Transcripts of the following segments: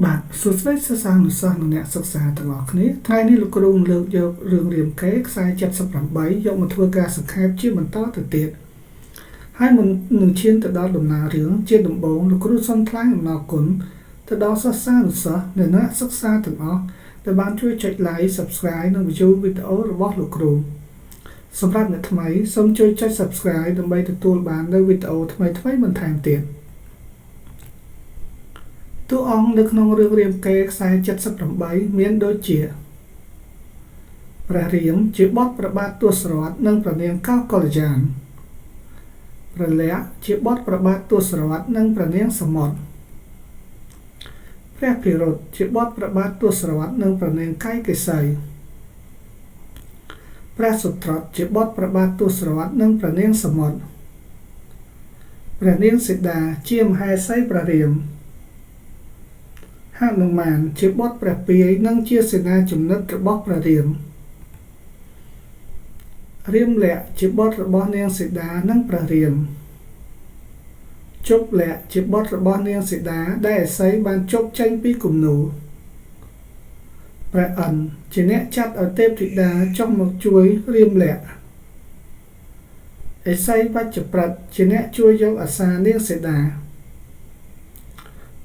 បាទសួស្តីសិស្សានុសិស្សនិងអ្នកសិក្សាទាំងអស់គ្នាថ្ងៃនេះលោកគ្រូលើកយករឿងរាមកេរ្តិ៍ខ្សែ78យកមកធ្វើការសង្ខេបជាបន្តទៅទៀតហើយមុននឹងឈានទៅដល់ដំណើររឿងជាដំបូងលោកគ្រូសូមថ្លែងអំណរគុណទៅដល់សិស្សានុសិស្សនិងអ្នកសិក្សាទាំងអស់ដែលបានជួយចុច Like Subscribe និង View វីដេអូរបស់លោកគ្រូសម្រាប់អ្នកថ្មីសូមជួយចុច Subscribe ដើម្បីទទួលបាននូវវីដេអូថ្មីៗបន្ថែមទៀតតួអង្គនៅក្នុងរឿងរាមកេរ្តិ៍ខ្សែ78មានដូចជាព្រះរាមជាបុត្រព្រះបាទទសរថនិងព្រះនាងកោកល្យានព្រះលក្សណ៍ជាបុត្រព្រះបាទទសរថនិងព្រះនាងសមុទ្រព្រះភិរុតជាបុត្រព្រះបាទទសរថនិងព្រះនាងកៃកេសីព្រះសុត្រុតជាបុត្រព្រះបាទទសរថនិងព្រះនាងសមុទ្រព្រះនាងសីតាជាមហេសីព្រះរាមហនុមានជាបុត្រព្រះពាយនិងជាសេនាជំនិតរបស់ព្រះរាមរាមលក្សណ៍ជាបុត្ររបស់នាងសីតានិងព្រះរាមជប់លក្សណ៍ជាបុត្ររបស់នាងសីតាដែលឥសីបានជប់ចេញពីគំនូរព្រះឥន្ទ្រជាអ្នកចាត់ឲ្យទេពធីតាចុះមកជួយរាមលក្សណ៍ឥសីបច្ចប្រិតជាអ្នកជួយយកអាសានាងសីតា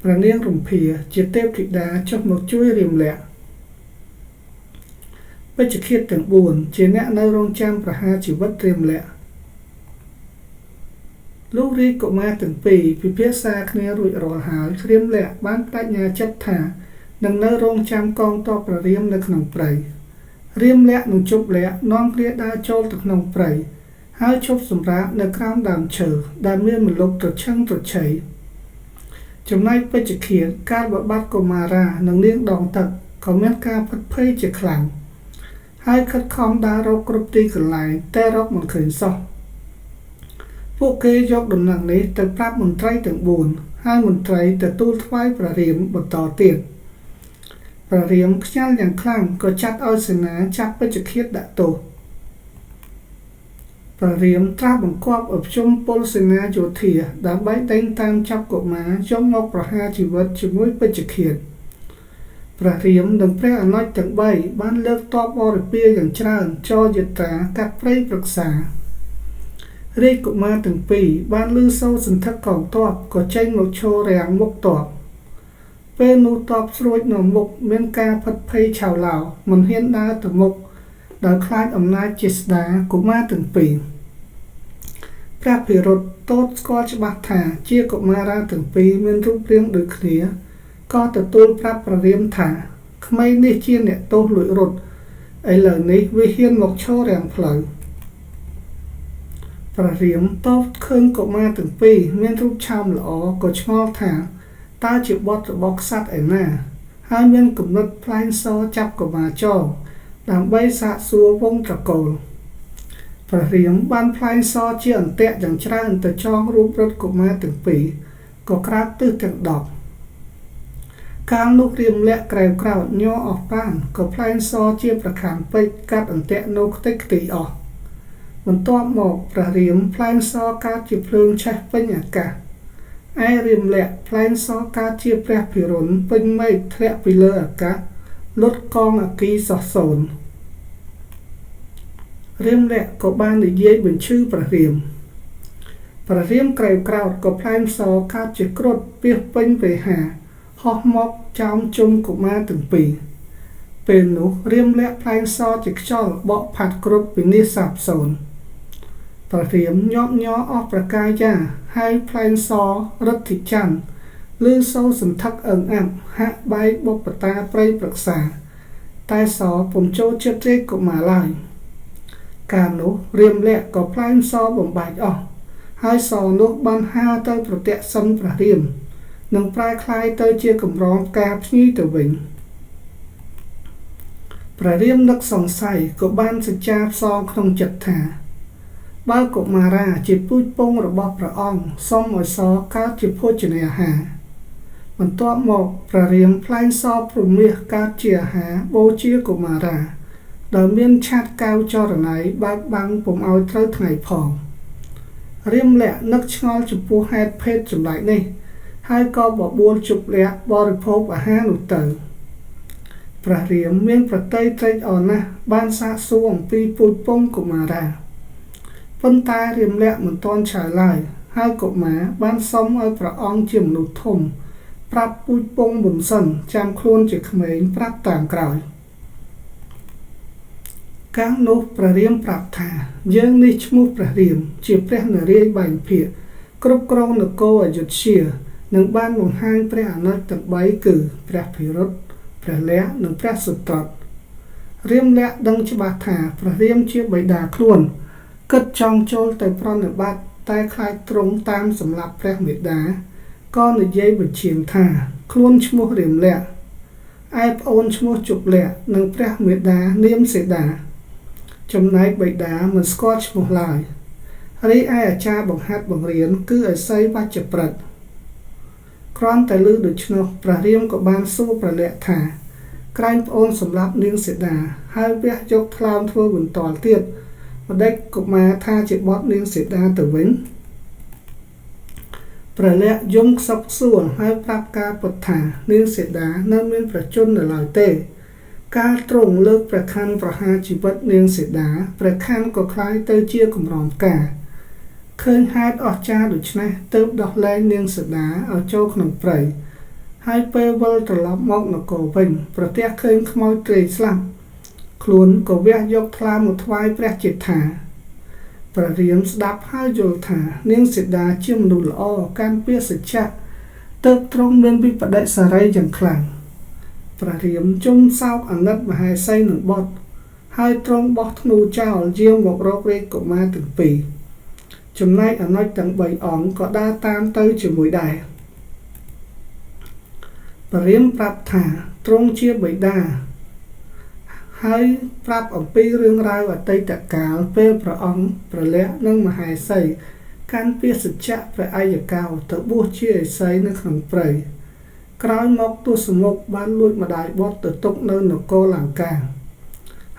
ព្រះនាងរំភាជាទេពធីតាចុះមកជួយរាមលក្សណ៍ពេជ្ជឃាតទាំង4ជាអ្នកនៅរងចាំប្រហារជីវិតរាមលក្សណ៍លោករាជកុមារទាំងពីរពិភាក្សាគ្នារួចរាល់ហើយរាមលក្សណ៍បានប្តេជ្ញាចិត្តថានឹងនៅរងចាំកងទ័ពព្រះរាមនៅក្នុងព្រៃរាមលក្សណ៍និងជប់លក្សណ៍នាំគ្នាដើរចូលទៅក្នុងព្រៃហើយឈប់សម្រាកនៅក្រោមដើមឈើដែលមានម្លប់ត្រឈឹងត្រឈៃចំណែកពេជ្ជឃាតកាលបបាត់កុមារានិងនាងដងទឹកក៏មានការភិតភ័យជាខ្លាំងហើយខិតខំដើររកគ្រប់ទីកន្លែងតែរកមិនឃើញសោះពួកគេយកដំណឹងនេះទៅប្រាប់មន្ត្រីទាំង4ហើយមន្ត្រីទៅទូលថ្វាយព្រះរាមបន្តទៀតព្រះរាមខ្ញាល់យ៉ាងខ្លាំងក៏ចាត់ឲ្យសេនាចាប់ពេជ្ជឃាតដាក់ទោសព្រះរាមត្រាស់បង្គាប់ឲ្យប្រជុំពលសេនាយោធាដើម្បីដេញតាមចាប់កុមារយកមកប្រហារជីវិតជាមួយពេជ្ជឃាតព្រះរាមនិងព្រះអនុជទាំង3បានលើកទ័ពបរិពារយ៉ាងច្រើនចរយាត្រាកាត់ព្រៃព្រឹក្សារាជកុមារទាំងពីរបានឮសូរសន្ធឹកកងទ័ពក៏ចេញមកឈររាំងមុខទ័ពពេលនោះទ័ពស្រួចនៅមុខមានការភិតភ័យឆៅឡោមិនហ៊ានដើរទៅមុខដោយខ្លាចអំណាចចេស្តាកុមារទាំងពីរព្រះភិរុតទតស្គាល់ច្បាស់ថាជាកុមារាទាំងពីរមានរូបរាងដូចគ្នាក៏ទទួលប្រាប់ព្រះរាមថាក្មេងនេះជាអ្នកទោសលួចរត់ឥឡូវនេះវាហ៊ានមកឈររាំងផ្លូវព្រះរាមតបឃើញកុមារទាំងពីរមានរូបឆោមល្អក៏ឆ្ងល់ថាតើជាបុត្ររបស់ក្សត្រឯណាហើយមានគំនិតផ្លែងសចាប់កុមារចងដើម្បីសាកសួរវងត្រកូលព្រះរាមបានផ្លែងសជាអន្ទាក់យ៉ាងច្រើនទៅចងរូបរត់កុមារទាំងពីរក៏ក្រាបទិសទាំង10កាលនោះរាមលក្សណ៍ក្រែវក្រោតញ័រអស់ប្រាណក៏ផ្លែងសជាប្រខាំពេជ្រកាត់អន្ទាក់នោះខ្ទេចខ្ទីអស់បន្ទាប់មកព្រះរាមផ្លែងសកើតជាភ្លើងឆេះពេញអាកាសឯរាមលក្សណ៍ផ្លែងសកើតជាព្រះភិរុណពេញមេឃធ្លាក់ពីលើអាកាសលុតកងអគីសោះសូន្យរាមលក្សណ៍ក៏បាននិយាយបញ្ឈឺព្រះរាមព្រះរាមក្រែវក្រោតក៏ផ្លែងសកើតជាគ្រុឌពាសពេញវេហាហោះមកចោមជុំកុមារទាំងពីរពេលនោះរាមលក្សណ៍ផ្លែងសជាខ្យល់បក់ផាត់គ្រុឌវិនាសសាបសូន្យព្រះរាមញាប់ញ័រអស់ប្រកាយយ៉ាហើយផ្លែងសរិទ្ធិច័ន្ទឮសូរសន្ធឹកអឹងអាប់ហាក់បែកបុព្វតាព្រៃព្រឹក្សាតែសពុំចូលចិត្តរាជកុមារឡើយកាលនោះរាមលក្សណ៍ក៏ផ្លែងសបំបែកអស់ហើយសនោះបានហើរទៅប្រតិសិនព្រះរាមនឹងប្រែក្លាយទៅជាកម្រងផ្កាភ្ញីទៅវិញព្រះរាមនឹកសង្ស័យក៏បានសច្ចាផ្សងក្នុងចិត្តថាបើកុមារាជាពូជពងរបស់ព្រះអង្គសូមឲ្យសកើតជាភោជនាហារបន្ទាប់មកព្រះរាមផ្លែងសព្រមាសកើតជាអាហារបូជាកុមារាដោយមានឆាត់កៅចរណៃបើកបាំងពុំឲ្យត្រូវថ្ងៃផងរាមលក្សណ៍នឹកឆ្ងល់ចំពោះហេតុភេទចម្លែកនេះ ហើយក៏បបួលជប់លក្ខបរិភោគអាហារនោះទៅព្រះរាមមានប្រតិយត្រេកអរណាស់បានសាកសួរអំពីពូជពង្សកុមារាប៉ុន្តែរាមលក្ខមិនទាន់ឆ្លើយឡើយហើយកុមារបានសុំឲ្យព្រះអង្គជាមនុស្សធំប្រាប់ពូជពង្សមុនសិនចាំខ្លួនជាក្មេងប្រាប់តាមក្រោយកាលនោះព្រះរាមប្រាប់ថាយើងនេះឈ្មោះព្រះរាមជាព្រះនរាយណ៍បែងភាគគ្រប់គ្រងនគរអយុធ្យានិងបានបង្ហាញព្រះអនុជទាំង3គឺព្រះភិរុតព្រះលក្ខនិងព្រះសុត្រុតរាមលក្ខដឹងច្បាស់ថាព្រះរាមជាបិតាខ្លួនគិតចង់ចូលទៅប្រណិប័តតែខ្លាចទ្រង់តាមសម្លាប់ព្រះមេដាក៏និយាយបញ្ជាថាខ្លួនឈ្មោះរាមលក្ខឯប្អូនឈ្មោះជប់លក្ខនិងព្រះមេដានាមសេដាចំណែកបិតាមិនស្គាល់ឈ្មោះឡើយរីឯអាចារ្យបង្ហាត់បង្រៀនគឺអសីវជ្ជប្រិតគ្រាន់តែឮដូច្នោះព្រះរាមក៏បានសួរព្រះលក្ខថាក្រែងប្អូនសម្លាប់នាងសេដាហើយវះយកថ្លើមធ្វើបន្តទៀតម្ដេចកុមារថាជាបទនាងសេដាទៅវិញព្រះលក្ខយំខ្សឹបខ្សួលហើយប្រាប់ការពិតថានាងសេដានៅមានប្រជជននៅឡើយទេកាលទ្រង់លើកព្រះខ័នប្រហារជីវិតនាងសេដាព្រះខ័នក៏คล้ายទៅជាកម្រងផ្កាឃើញហេតុអស្ចារ្យដូច្នេះទើបដោះលែងនាងសេដាឲ្យចូលក្នុងព្រៃហើយពេលវិលត្រឡប់មកនគរវិញប្រទះឃើញខ្មោចទ្រេស្លាប់ខ្លួនក៏វះយកថ្លើមមកថ្វាយព្រះជេដ្ឋាព្រះរាមស្ដាប់ហើយយល់ថានាងសេដាជាមនុស្សល្អកាន់ពាក្យសច្ចៈទើបទ្រង់មានវិបដិសារីយ៉ាងខ្លាំងព្រះរាមជុំសោកអាណិតមហេសីនឹងបុត្រហើយទ្រង់បោះធ្នូចោលយាងមករករាជកុមារទាំងពីរចំណែកអនុជទាំង3អង្គក៏ដើរតាមទៅជាមួយដែរព្រះរាមប្រាប់ថាទ្រង់ជាបិតាហើយប្រាប់អំពីរឿងរ៉ាវអតីតកាលពេលព្រះអង្គព្រះលក្ខនិងមហេសីកាន់ពាក្យសច្ចៈព្រះអយកោទៅបួសជាឥសីនៅក្នុងព្រៃក្រោយមកទសមុខបានលួចម្ដាយបុត្រទៅទុកនៅនគរលង្កា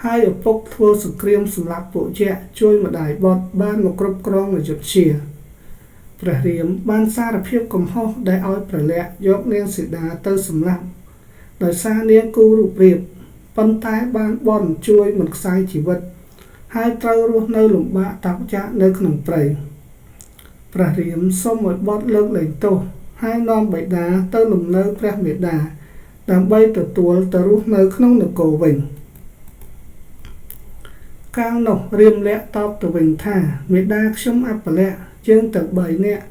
ហើយឪពុកធ្វើសង្គ្រាមសម្លាប់ពួកយក្សជួយម្ដាយបុត្របានមកគ្រប់គ្រងអយុធ្យាព្រះរាមបានសារភាពកំហុសដែលឲ្យព្រះលក្ខយកនាងសីតាទៅសម្លាប់ដោយសារនាងគូរូបរាបប៉ុន្តែបានបន់ជួយមិនខ្សែជីវិតហើយត្រូវរស់នៅលំបាកតោកយ៉ាកនៅក្នុងព្រៃព្រះរាមសូមឲ្យបុត្រលើកលែងទោសហើយនាំបិតាទៅលំនៅព្រះមេដាដើម្បីទទួលទៅរស់នៅក្នុងនគរវិញកាលនោះរាមលក្ខតបទៅវិញថាមេដាខ្ញុំអបលក្ខយើងទាំង3នាក់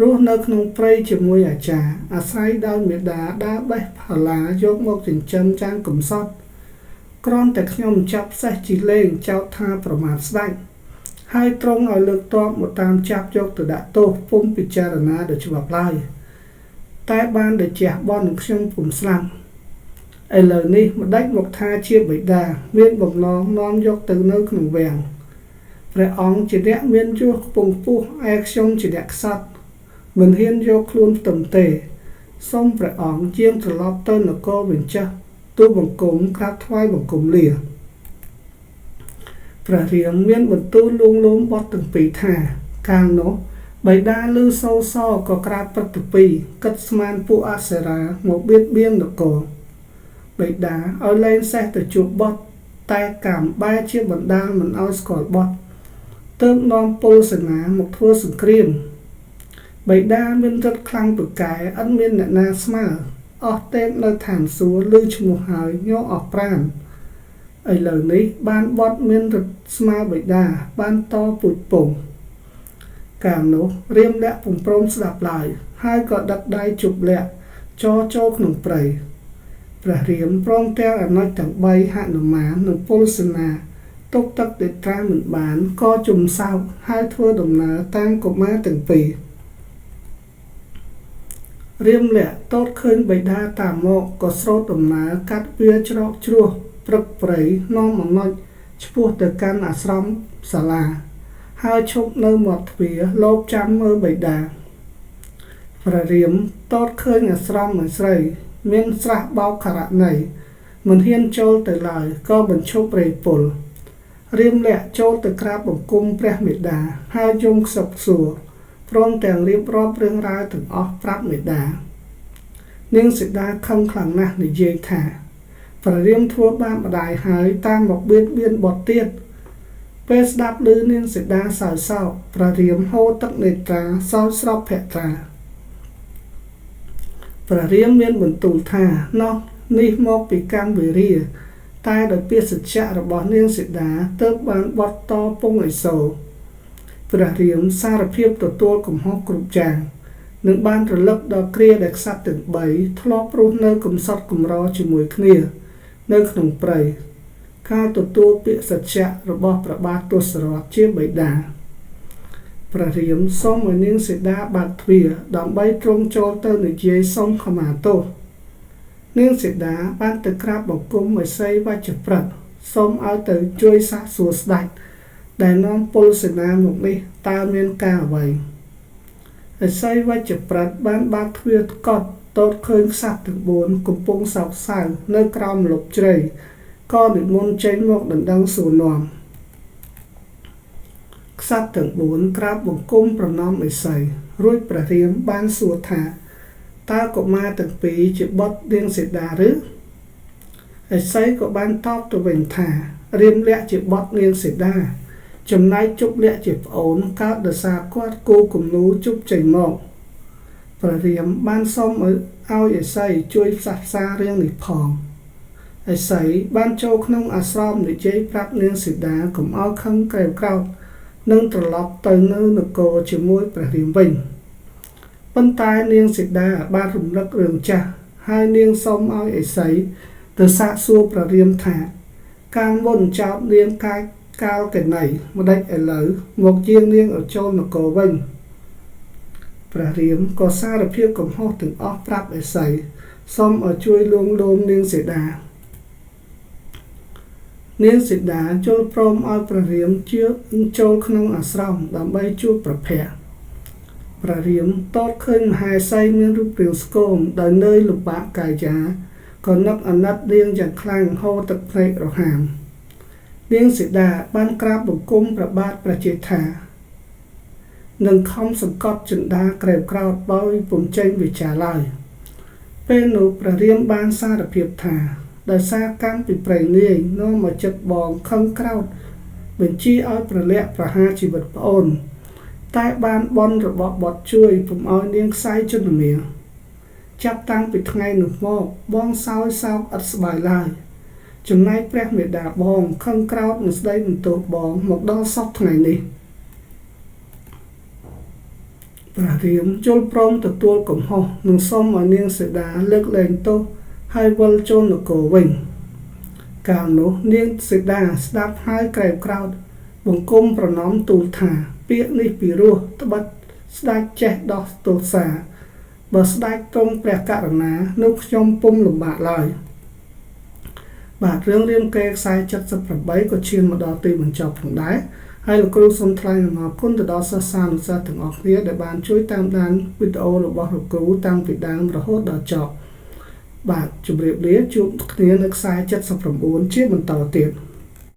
រស់នៅក្នុងព្រៃជាមួយអាចារ្យអាស្រ័យដោយមេដាដើរបេះផល្លាយកមកចិញ្ចឹមចាងកំសត់គ្រាន់តែខ្ញុំចាប់សេះជីលេងចោទថាប្រមាថស្ដេចហើយទ្រង់ឲ្យលើកទ័ពមកតាមចាប់យកទៅដាក់ទោសពុំពិចារណាដោយច្បាប់ឡើយតែបានតែជះបន់នឹងខ្ញុំពុំស្លាប់ឥឡូវនេះម្ដេចមកថាជាបិតាមានបំណងនាំយកទៅនៅក្នុងវាំងព្រះអង្គជាអ្នកមានយោខ្ពង់ខ្ពស់ឯខ្ញុំជាអ្នកខ្សត់មិនហ៊ានយកខ្លួនផ្ទឹមទេសូមព្រះអង្គយាងត្រឡប់ទៅនគរវិញចាស់ទូបង្គំក្រាបថ្វាយបង្គំលាព្រះរាមមានបន្ទូលលួងលោមបុត្រទាំងពីរថាកាលនោះបិតាឮសូរសក៏ក្រាបព្រឹទ្វីគិតស្មានពួកអសិរាមកបៀតបៀននគរបិតាឲ្យលែងសេះទៅជួបបុត្រតែកម្មបែរជាបណ្ដាលមិនឲ្យស្គាល់បុត្រទើបនាំពលសេនាមកធ្វើសង្គ្រាមបិតាមានឫទ្ធិខ្លាំងពូកែឥតមានអ្នកណាស្មើអស់ទេពនៅឋានសួគ៌ឮឈ្មោះហើយញ័រអស់ប្រាណឥឡូវនេះបានបុត្រមានឫទ្ធិស្មើបិតាបានតពូជពង្សកាលនោះរាមលក្ខពុំព្រមស្ដាប់ឡើយហើយក៏ដឹកដៃជប់លក្ខចរចូលក្នុងព្រៃព្រះរាមព្រមទាំងអនុជទាំង3ហនុមាននិងពលសេនាទុកទឹកទេត្រាមិនបានក៏ជុំសោកហើយធ្វើដំណើរតាមកុមារទាំងពីររាមលក្ខតតឃើញបិតាតាមមកក៏ស្រោតដំណើរកាត់វាច្រកជ្រោះព្រឹកព្រៃនាំអនុជឆ្ពោះទៅកាន់អាស្រមសាលាហើយឈប់នៅមាត់ទ្វារលបចាំមើលបិតាព្រះរាមតតឃើញអាស្រមមួយស្រីមានស្រះបោកករណីមិនហ៊ានចូលទៅឡើយក៏បញ្ឈប់រេពលរាមលក្ខចូលទៅក្រាបបង្គំព្រះមេដាហើយយំខ្សឹបខ្សួរព្រមទាំងរៀបរាប់រឿងរ៉ាវទាំងអស់ប្រាប់មេដា នាងសីតាខឹងខ្លាំងណាស់និយាយថាព្រះរាមធ្វើបាបម្ដាយហើយតាមមកបៀតបៀនបុត្រទៀតពេលស្ដាប់ឮនាងសីតាសោយសោកព្រះរាមហូរទឹកនេត្រាសោយស្រពភត្រាព្រះរាមមានបន្ទូលថានោះនេះមកពីកម្មវិរាតែដោយពាក្យសច្ចៈរបស់នាងសីតាទើបបានបត់តពងឥសូរព្រះរាមសារភាពទទួលកំហុសគ្រប់យ៉ាងនិងបានរលឹកដល់គ្រាដែលក្សត្រទាំង3ធ្លាប់រស់នៅកំសត់កម្រជាមួយគ្នានៅក្នុងព្រៃកាលទទួលពាក្យសច្ចៈរបស់ព្រះបាទទសរថជាបិតាព្រះរាមសូមឲ្យនាងសីតាបើកទ្វារដើម្បីទ្រង់ចូលទៅនិយាយសូមខមាទោសនាងសីតាបានទៅក្រាបបង្គំឥសីវជ្ជប្រិតសូមឲ្យទៅជួយសាកសួរស្ដេចដែលនាំពលសេនាមកនេះតើមានការអ្វីឥសីវជ្ជប្រិតបានបើកទ្វារកត់តតឃើញក្សត្រទាំង4កំពុងសោកសៅនៅក្រោមម្លប់ជ្រៃក៏និមន្តចេញមកដណ្ដឹងសួរនាំក្សត្រទាំង4ក្រាបបង្គំប្រណម្យឥសីរួចព្រះរាមបានសួរថាតើកុមារទាំងពីរជាបុត្រនាងសីតាឬឥសីក៏បានតបទៅវិញថារាមលក្ខជាបុត្រនាងសីតាចំណែកជប់លក្ខជាប្អូនកើតដោយសារគាត់គូគំនូជប់ចេញមកព្រះរាមបានសូមឲ្យឥសីជួយផ្សះផ្សារឿងនេះផងឥសីបានចូលក្នុងអាស្រមនិយាយប្រាប់នាងសីតាកុំឲ្យខឹងក្រែវក្រោធនិងត្រឡប់ទៅនៅនគរជាមួយព្រះរាមវិញប៉ុន្តែនាងសីតាបានរំលឹករឿងចាស់ហើយនាងសូមឲ្យឥសីទៅសាកសួរព្រះរាមថាកាលមុនចោទនាងកាយកាលកណីម្ដេចឥឡូវមកជាងនាងឲ្យចូលនគរវិញព្រះរាមក៏សារភាពកំហុសទាំងអស់ប្រាប់ឥសីសូមឲ្យជួយលួងលោមនាងសីតានាងសីតាជល់ព្រមឲ្យព្រះរាមជាចូលក្នុងអាស្រមដើម្បីជួបព្រះភ័ក្ត្រព្រះរាមតតឃើញមហេសីមានរូបរាងស្គមដោយនឿយលំបាកកាយាក៏នឹកអាណិតនាងយ៉ាងខ្លាំងហូរទឹកភ្នែករហាមនាងសីតាបានក្រាបបង្គំព្រះបាទព្រះជេដ្ឋានិងខំសង្កត់ចិន្តាក្រែវក្រោតដោយពុំចេញវិចារឡើយពេលនោះព្រះរាមបានសារភាពថាដោយសារកម្មពីព្រៃនាយនាំមកចិត្តបងខឹងក្រោតបញ្ជាឲ្យព្រះលក្សណ៍ប្រហារជីវិតប្អូនតែបានបន់របស់បត់ជួយពុំឲ្យនាងខ្សែជនមាចាប់តាំងពីថ្ងៃនោះមកបងសោយសោកឥតស្បាយឡើយចំណែកព្រះមេដាបងខឹងក្រោតនឹងស្ដីបន្ទោសបងមកដល់សពថ្ងៃនេះព្រះរាមជល់ព្រមទទួលកំហុសនិងសូមឲ្យនាងសីតាលើកលែងទោសហើយវិលចូលនគរវិញកាលនោះនាងសីតាស្ដាប់ហើយក្រែវក្រោតបង្គំប្រណម្យទូលថាពាក្យនេះពីរោះត្បិតស្ដេចចេះដោះទោសាបើស្ដេចទ្រង់ព្រះករុណានោះខ្ញុំពុំលំបាកឡើយបាទរឿងរាមកេរ្តិ៍ខ្សែ78ក៏ឈានមកដល់ទីបញ្ចប់ផងដែរហើយលោកគ្រូសូមថ្លែងអំណរគុណទៅដល់សិស្សានុសិស្សទាំងអស់គ្នាដែលបានជួយតាមដានវីដេអូរបស់លោកគ្រូតាំងពីដើមរហូតដល់ចប់បាទជម្រាបលាជួបគ្នានៅខ្សែ79ជាបន្តទៀត។